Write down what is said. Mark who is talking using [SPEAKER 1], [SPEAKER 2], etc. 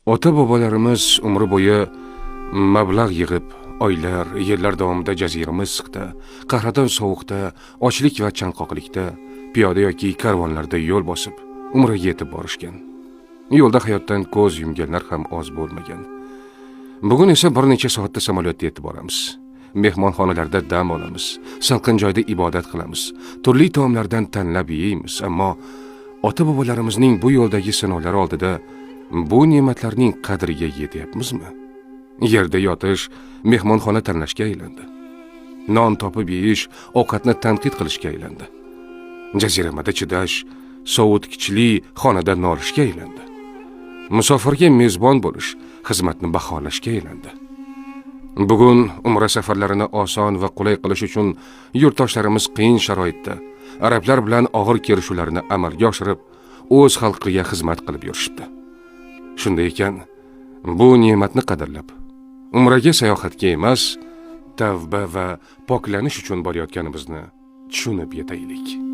[SPEAKER 1] Ota bobolarimiz umri bo'yi mablag' yig'ib, oylar, yillar davomida jazirama issiqda, qahraton sovuqda, ochlik va chanqoqlikda, piyoda yoki karvonlarda yo'l bosib, umraga yetib borishgan. Yo'lda hayotdan ko'z yumganlar ham oz bo'lmagan. Bugun esa bir necha soatda samolyotda yetib boramiz. Mehmonxonalarda dam olamiz, salqin joyda ibodat qilamiz, turli taomlardan tanlab yeymiz, ammo ota bobolarimizning bu yo'ldagi sinovlari oldida bu ne'matlarning qadriga yetyapmizmi? Yerda yotish mehmonxona tanlashga aylandi. Non topib yeyish ovqatni tanqid qilishga aylandi. Jaziramada chidash sovutkichli xonada nolishga aylandi. Musofirga mezbon bo'lish xizmatni baholashga aylandi. Bugun umra safarlarini oson va qulay qilish uchun yurtdoshlarimiz qiyin sharoitda arablar bilan og'ir kelishuvlarni amalga oshirib, o'z xalqiga xizmat qilib yurishibdi. Shunday ekan, bu ne'matni qadrlab, umraga sayohatga emas, tavba va poklanish uchun borayotganimizni tushunib yetaylik.